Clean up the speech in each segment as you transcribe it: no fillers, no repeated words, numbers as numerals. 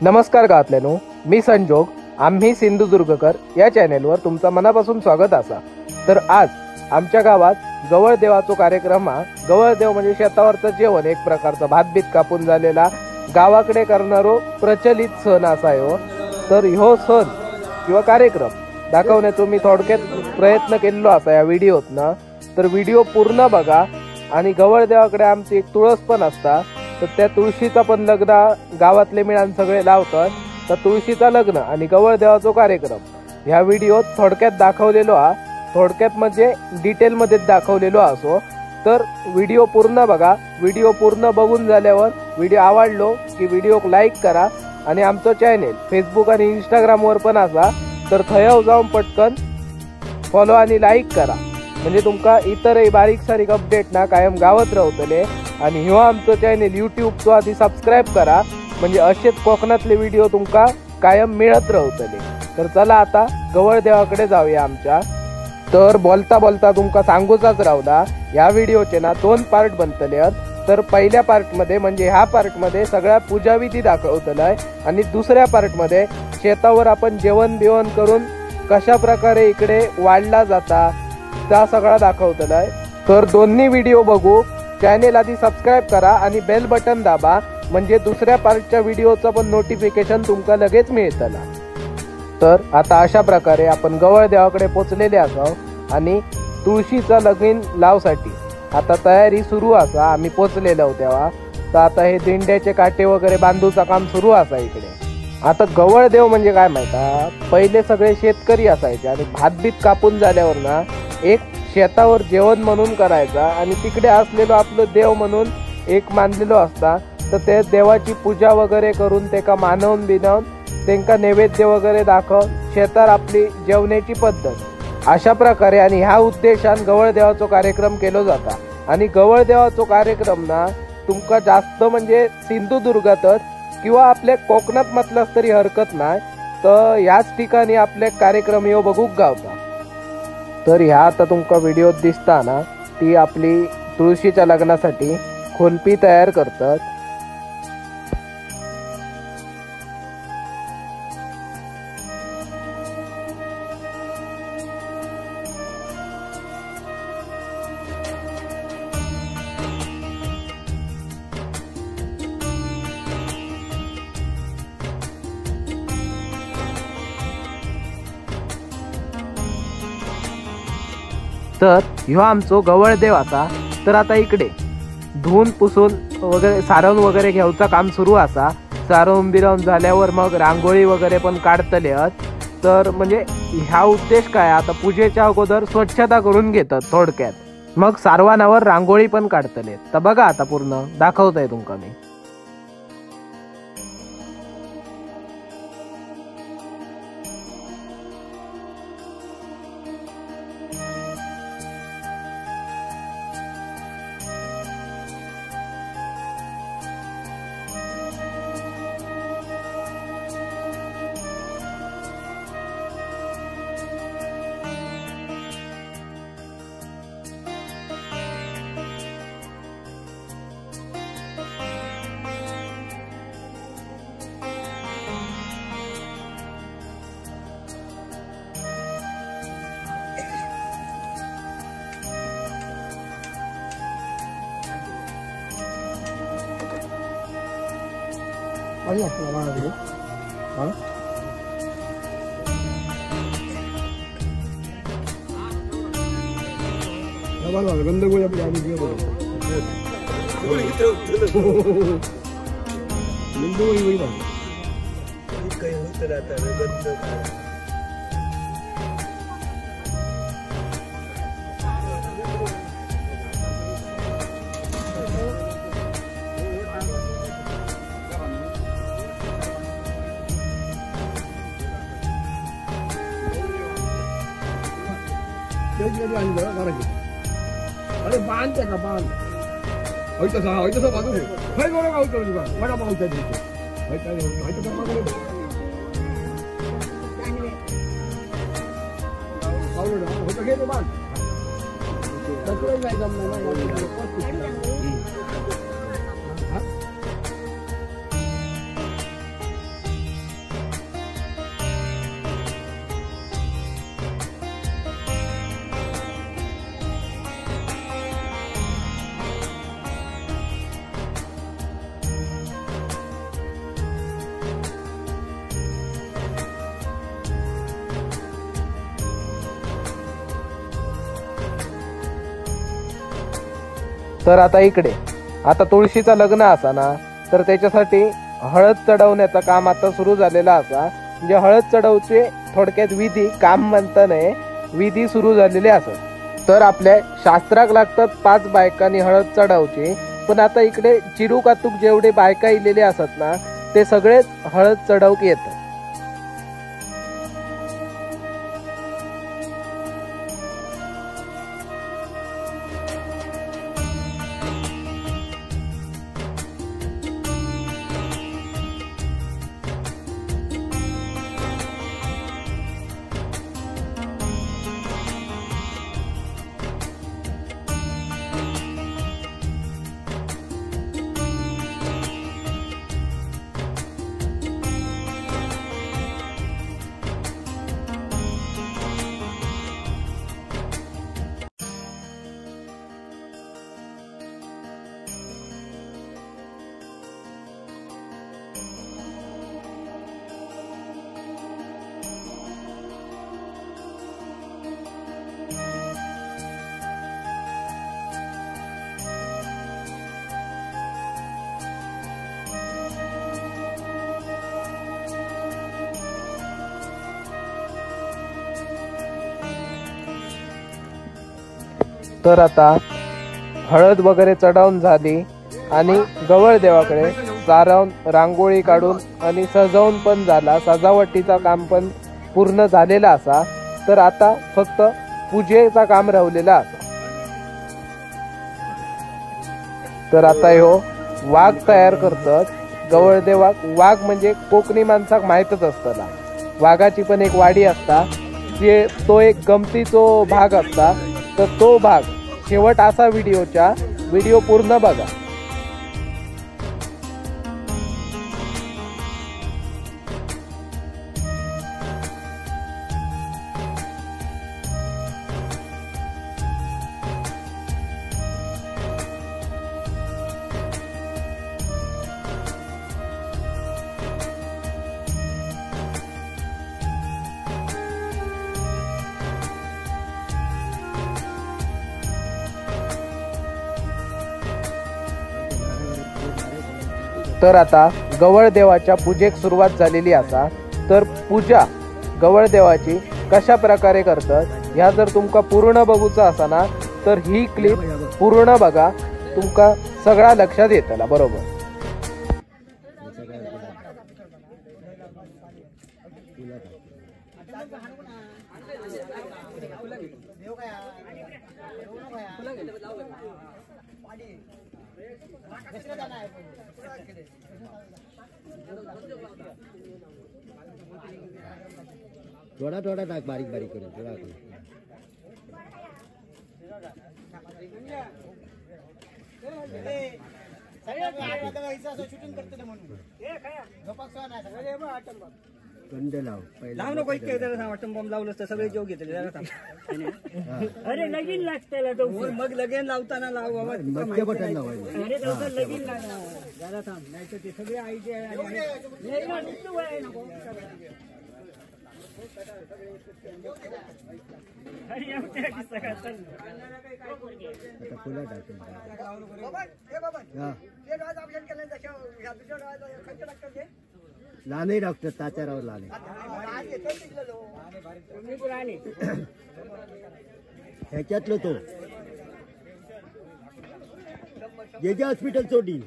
नमस्कार गावातल्यानो, मी संजोग, आम्ही सिंधुदुर्गकर या चॅनेलवर तुमचा मनापासून स्वागत असा। तर आज आमच्या गावात गवळदेवाचो कार्यक्रम हा। गवळदेव म्हणजे शेतावरचं जेवण, एक प्रकारचा भातबीत कापून झालेला गावाकडे करणारो प्रचलित सण असा हो। तर ह्यो सण किंवा कार्यक्रम दाखवण्याचो मी थोडक्यात प्रयत्न केलेलो असा या व्हिडिओतनं। तर व्हिडिओ पूर्ण बघा। आणि गवळदेवाकडे आमची एक तुळस पण असता, तर त्या तुळशीचा पण लग्न गावातले मिळान सगळे लावतात। तर तुळशीचा लग्न आणि गवळदेवाचो कार्यक्रम ह्या व्हिडिओत थोडक्यात दाखवलेलो हा, थोडक्यात म्हणजे डिटेलमध्ये दाखवलेलो असो। तर व्हिडिओ पूर्ण बघा। व्हिडिओ पूर्ण बघून झाल्यावर व्हिडिओ आवडलो की व्हिडिओ लाईक करा आणि आमचं चॅनेल फेसबुक आणि इंस्टाग्रामवर पण असा, तर थंय जाऊन पटकन फॉलो आणि लाईक करा, म्हणजे तुमका इतरही बारीक सारीक अपडेट ना कायम गावत रावतले। आणि ह्यो आमचो चॅनेल यूट्यूबचो आधी सबस्क्राईब करा, म्हणजे असेच कोकणातले व्हिडिओ तुमका कायम मिळत रावतले। तर चला आता गवळदेवाकडे जाऊया आमच्या। तर बोलता बोलता तुमका सांगूचाच रावला, ह्या व्हिडिओचे ना दोन पार्ट बनतले। तर पहिल्या पार्टमध्ये म्हणजे ह्या पार्टमध्ये सगळ्या पूजाविधी दाखवतलाय आणि दुसऱ्या पार्टमध्ये शेतावर आपण जेवण बिवण करून कशा प्रकारे इकडे वाढला जाता त्या सगळा दाखवतलाय। तर दोन्ही व्हिडिओ बघू। चॅनेल आधी सबस्क्राईब करा आणि बेल बटन दाबा, म्हणजे दुसऱ्या पार्टच्या व्हिडिओचं पण नोटिफिकेशन तुमका लगेच मिळतला। तर आता अशा प्रकारे आपण गवळदेवाकडे पोचलेले असाव आणि तुळशीचा लगीन लावसाठी आता तयारी सुरू असा। आम्ही पोचलेलो तेव्हा तर आता हे दिंड्याचे काटे वगैरे बांधूचा काम सुरू असा इकडे। आता गवळदेव म्हणजे काय माहिती, पहिले सगळे शेतकरी असायचे आणि भातबीत कापून झाल्यावर ना एक शेतावर जेवण म्हणून करायचा आणि तिकडे असलेलो आपलं देव म्हणून एक मानलेलो असता। तर ते देवाची पूजा वगैरे करून तेका मानवून बिनवून त्यांका नैवेद्य वगैरे दाखवून शेतावर आपली जेवणाची पद्धत अशा प्रकारे आणि ह्या उद्देशान गवळदेवाचो कार्यक्रम केलो जाता। आणि गवळदेवाचो कार्यक्रम ना तुमका जास्त म्हणजे सिंधुदुर्गातच किंवा आपल्या कोकणात म्हटलंच तरी हरकत नाही, तर ह्याच ठिकाणी आपले कार्यक्रम ह्यो बघूक गावता। तर ह्या आता तुमका व्हिडिओत दिसता ना ती आपली तुळशीच्या लग्नासाठी खोलपी तयार करतात। तर ह्यो आमचो गवळदेव असा। तर आता इकडे धुवून पुसून वगैरे सारवून वगैरे घेवचा काम सुरू असा। सारवून बिरवून झाल्यावर मग रांगोळी वगैरे पण काढतले। तर म्हणजे ह्या उद्देश काय, आता पूजेच्या अगोदर स्वच्छता करून घेतात थोडक्यात, मग सारवानावर रांगोळी पण काढतले। तर बघा आता पूर्ण दाखवतोय तुमका मी। अरे बांध का बांध तर आता इकडे आता तुळशीचं लग्न असा ना, तर त्याच्यासाठी हळद चढवण्याचं काम आता सुरू झालेलं असा। म्हणजे हळद चढवचे थोडक्यात विधी काम म्हणता नये, विधी सुरू झालेले असत। तर आपल्या शास्त्राक लागतात 5 बायकांनी हळद चढवची, पण आता इकडे चिरूकातूक जेवढे बायका इलेले असत ना ते सगळेच हळद चढवक येतात। तर आता हळद वगैरे चढावून झाली आणि गवळ देवाकडे सारवून रांगोळी काढून आणि सजवून पण झाला, सजावटीचा काम पण पूर्ण झालेला असा। तर आता फक्त पूजेचा काम राहिलेला असा। तर आता ह्यो वाघ तयार करतात गवळ देवाक। वाघ म्हणजे कोकणी माणसाक माहीतच असतला, वाघाची पण एक वाडी असता, ते तो एक गमतीचो भाग असता। तर तो भाग शेवट असा व्हिडिओचा व्हिडिओ पूर्ण बघा। तर आता गवळ देवाच्या पूजेक सुरुवात झालेली असा। तर पूजा गवळ देवाची कशा प्रकारे करतात ह्या जर तुमका पूर्ण बघूचा असा ना तर ही क्लिप पूर्ण बघा, तुमका सगळा लक्षात येतला बरोबर। थोडा थोडा टाक, बारीक बारीक करून थोडा करून। कंद लाव, लाव नको इतके, जरा आटम बॉम्ब लावलं तर सगळे जेव घेतले, जरा थांब। अरे लगीन लागतला तो, मग लगेन लावताना लाव बाबा, मध्य बटन लावायचं। अरे लवकर लगीन लागणार, जरा थांब, नाही तर ते सगळे आईचे नको। आता फुलं टाकून लाने डॉक्टर ताचारावर लाने ह्याच्यातलं तो जे जे हॉस्पिटल चोडी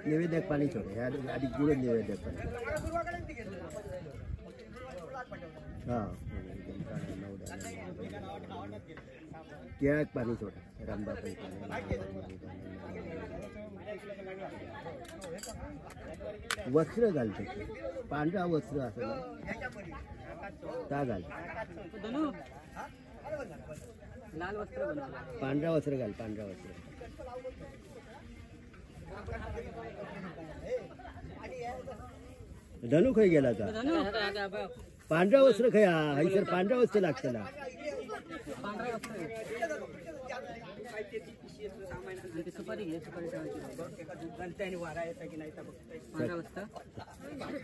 नैवेद्याक पाणी सोड, ह्या आधी गुळ नैवेद्याक पाणी। हां, केळाक पाणी सोड, रामबापाई पाणी। वस्त्र घालतो, पांढरा वस्त्र असं ना ता घाल, पांढरा वस्त्र घाल, पांढरा वस्त्र। धनु खय गेला का? पांढरा वस्त्र खय, हैसर पांढरा वस्त्र लागतं ना।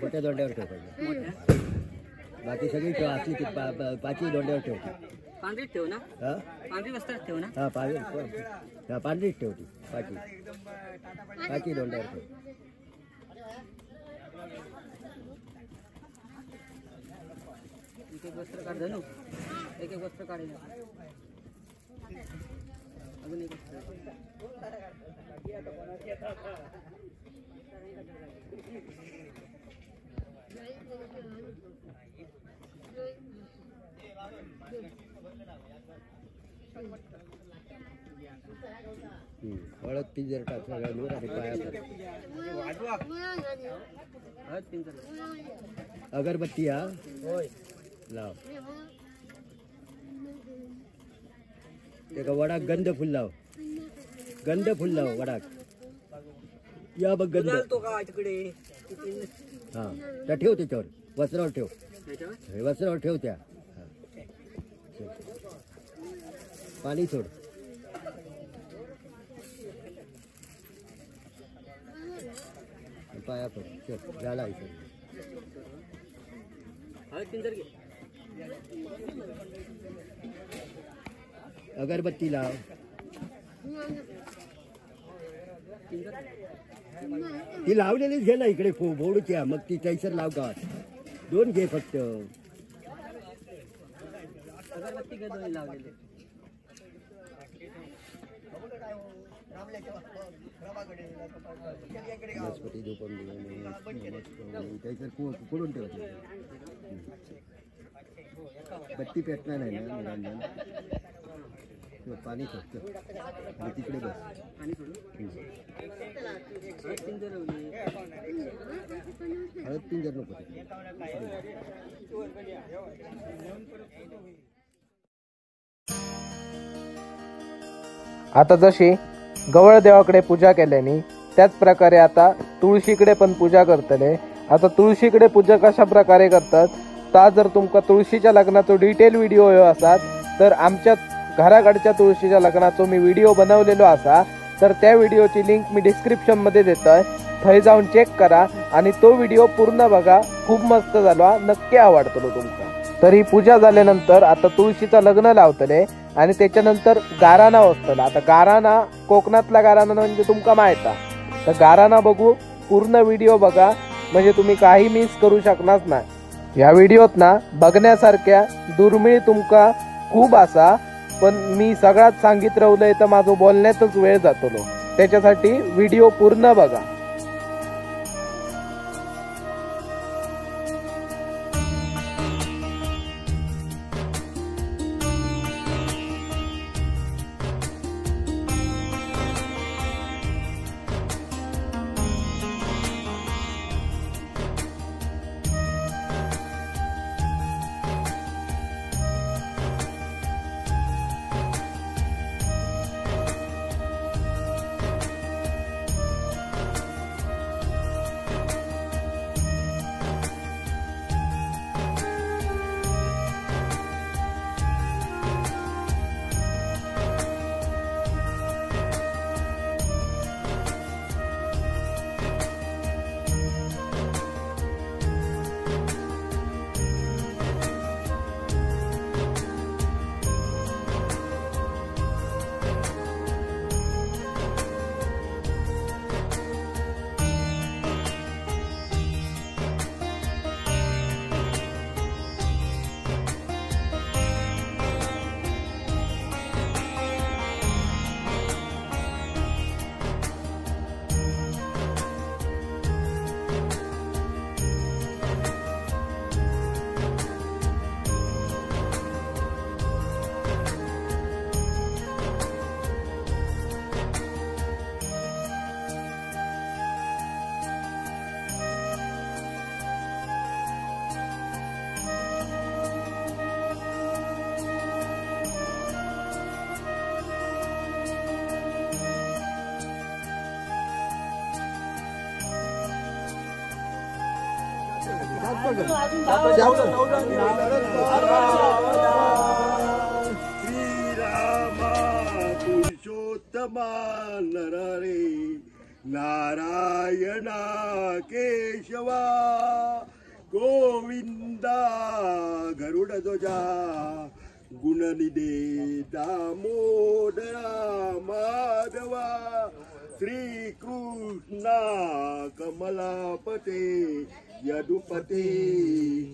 मोठ्या दोंड्यावर ठेव पाहिजे। बाकी सगळी ठेव असली ती पाचवी दोंड्यावर ठेवते. पांढरीच ठेव ना? हा पांढरी वस्त्रात ठेव ना? हा पांढरी पांढरीच ठेवती. पाचवी पाचवी दोंड्यावर ठेव. एक एक वस्त्र काढ धनू, एक एक वस्त्र काढ. अजून एक वस्त्र. हळद पिंजर टाक सगळ्यांवर आणि पाया. हळद पिंजर. अगरबत्ती हा लाव. त्या वडाक गंध फुल लाव. गंध फुल लाव वडाक. या बघ गंध. हा त्या ठेव त्याच्यावर वस्त्रावर ठेव. वस्त्रावर ठेव त्या. पाणी सोड. पाया पड. चल झाला. अगरबत्ती लाव. ती लावलेलीच घे ना इकडे बोडूची. मग ती तैसर लाव गावात. दोन घे फक्त. अगरबत्ती घे दोन लावलेले. वनस्पती धूपम तैसर कुडून ठेवते. बत्ती पेटणार नाही ना निरंजन. पाणी सोडतं आणि तिकडे बस. हळद पिंजर नको. आता जशी गवळदेवाकडे पूजा केल्याने त्याच प्रकारे आता तुळशीकडे पण पूजा करतले. आता तुळशीकडे पूजा कशा प्रकारे करतात ता जर तुमका तुळशीच्या लग्नाचो डिटेल व्हिडिओ हयो असात तर आमच्या घराकडच्या तुळशीच्या लग्नाचो मी व्हिडिओ बनवलेलो असा, तर त्या व्हिडिओची लिंक मी डिस्क्रिप्शनमध्ये देतोय, थंय जाऊन चेक करा आणि तो व्हिडिओ पूर्ण बघा. खूप मस्त झालो, नक्की आवडतलो तुमका. तर ही पूजा झाल्यानंतर आता तुळशीचं लग्न लावतले आणि त्याच्यानंतर गाराणा वसतला. आता गाराणा कोकणातला गाराणा म्हणजे तुमका माहिती, तर गाराणा बघू पूर्ण व्हिडिओ बघा म्हणजे तुम्ही काही मिस करू शकणार नाही. ह्या व्हिडिओत ना बघण्यासारख्या दुर्मिळ तुमका खूप असा, पण मी सगळ्यात सांगित राहिलंय तर माझं बोलण्यातच वेळ जातलो, त्याच्यासाठी व्हिडिओ पूर्ण बघा. श्रीरामा पुरुषोत्तमा नरहरे नारायणा केशवा गोविंदा गरुड ध्वजा गुणनिधे दामोदरा माधवा श्रीकृष्णा कमलापते यदुपते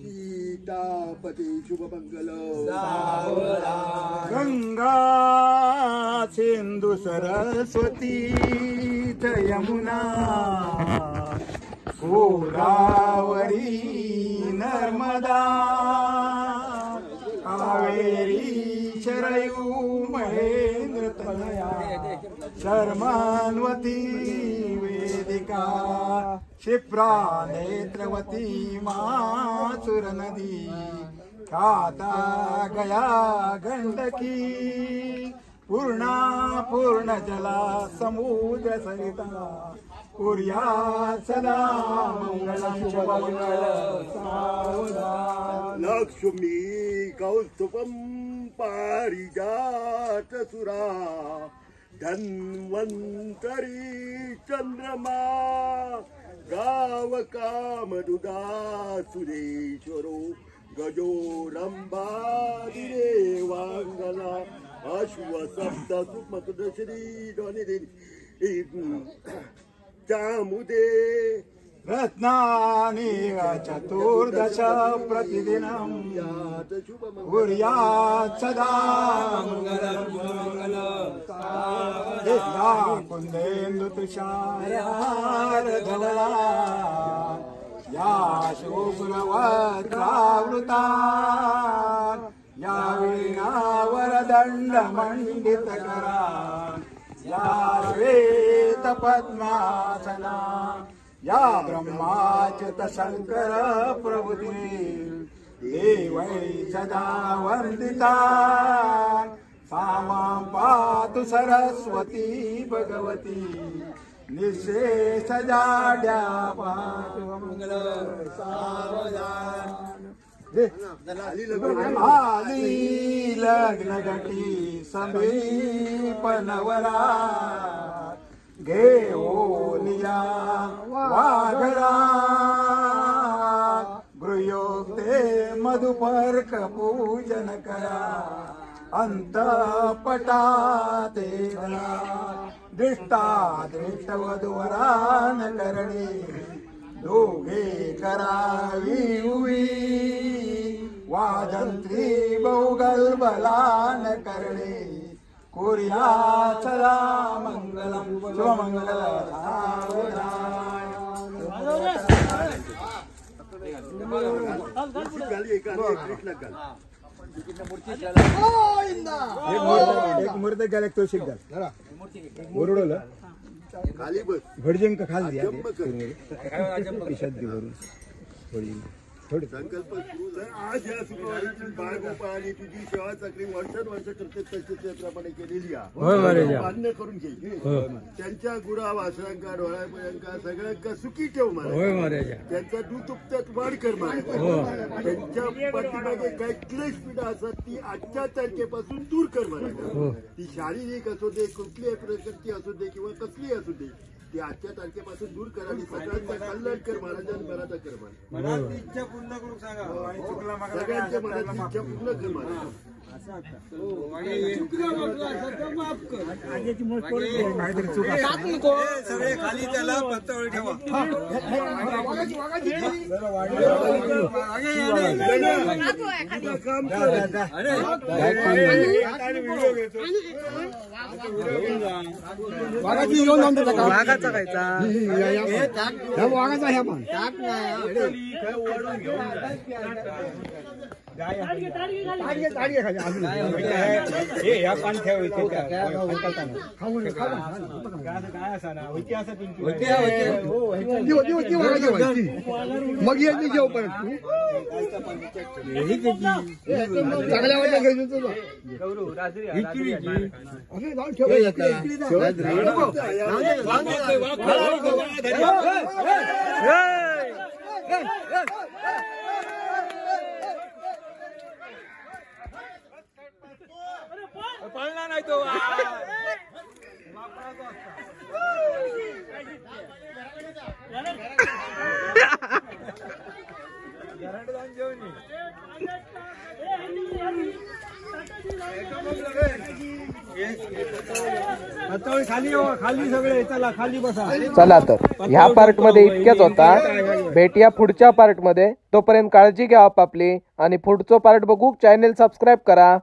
सीतापते शुभमंगल। गंगा सिंधु सरस्वती च यमुना गोदावरी नर्मदा कावेरी शरयू महेंद्र तनया शर्मान्वती वेदिका क्षिप्रा नेत्रवती मासुर नदी खाता गया गंडकी पूर्णा पूर्ण जला समुद्र सरिता कुर्या सदा मंगलम शुभमंगल सावधान। लक्ष्मी कौस्तुभं पारिजात सुरा धन्वंतरी चंद्रमा गाव कामदुदा सुरेश्वरो गजो रंभादिरेवांगना अश्व सप्त सुमसुदश्री चामुदे रत्नानि चतुर्दश प्रतिदिनं कुर्यात् सदा मंगलं कुन्देन्दु तुषारधवला या शुभ्रवस्त्रावृता या वीणावरदण्डमण्डितकरा या श्वेतपद्मासना या ब्रह्माच्युत शंकर प्रभुते देवै सदा वन्दिता सा मां पातु सरस्वती भगवती निःशेषजाड्या पातु मंगल सावधान। आली लग्न घटी समीप नवरा घेऊनिया वाघरा गृहोक्ते मधुपर्क पूजन करा अंतपटाते दृष्टा दृष्टवधुवरान करणे दोघे करावी उवी वाजंत्री बहुगल्बलान करणे कुर्या सदा मंगलम शुभमंगल सावधान। एक मूर्त गेला तुळशीक घाल ओरडलं भटजींक खाल द्या खिशात दे भरून थोडे संकल्प सुरू. आज या शुक्रवारी बाळगोपाळ आणि तुझी सेवा चाकरी वर्षानुवर्ष करते तसे त्याप्रमाणे केलेली आहे मान्य करून घे. त्यांच्या गुरा वासरांका डोळ्यापर्यंत सगळ्यांका सुखी ठेव मला. त्यांचा दूध उपतात वाढ कर मला. त्यांच्या पाठीमागे काही क्लेश पीडा असतात ती आजच्या तारखेपासून दूर कर मला. ती शारीरिक असू दे कुठलीही प्रकारची असू दे किंवा कसलीही असू दे ती आजच्या तारखेपासून दूर करा आणि सगळ्यांचा कल्याण कर महाराजांनी मनाचा कर मला. इच्छा पूर्ण करू सांगा सगळ्यांच्या मनाची इच्छा पूर्ण कर महाराज. सगळे खाली त्याला पत्तावर ठेवा. वाघाचा खायचा वाघाचा ह्या पण मग जेव परत चांगल्या वाट्या घ्यायचं तुला. पळणार नाही तो. चला तर ह्या पार्ट मध्ये इतक्याच होता. भेटूया पुढच्या पार्ट मध्ये. तोपर्यंत काळजी घ्या आपापली आणि पुढचो पार्ट बघू चॅनल सबस्क्राईब करा.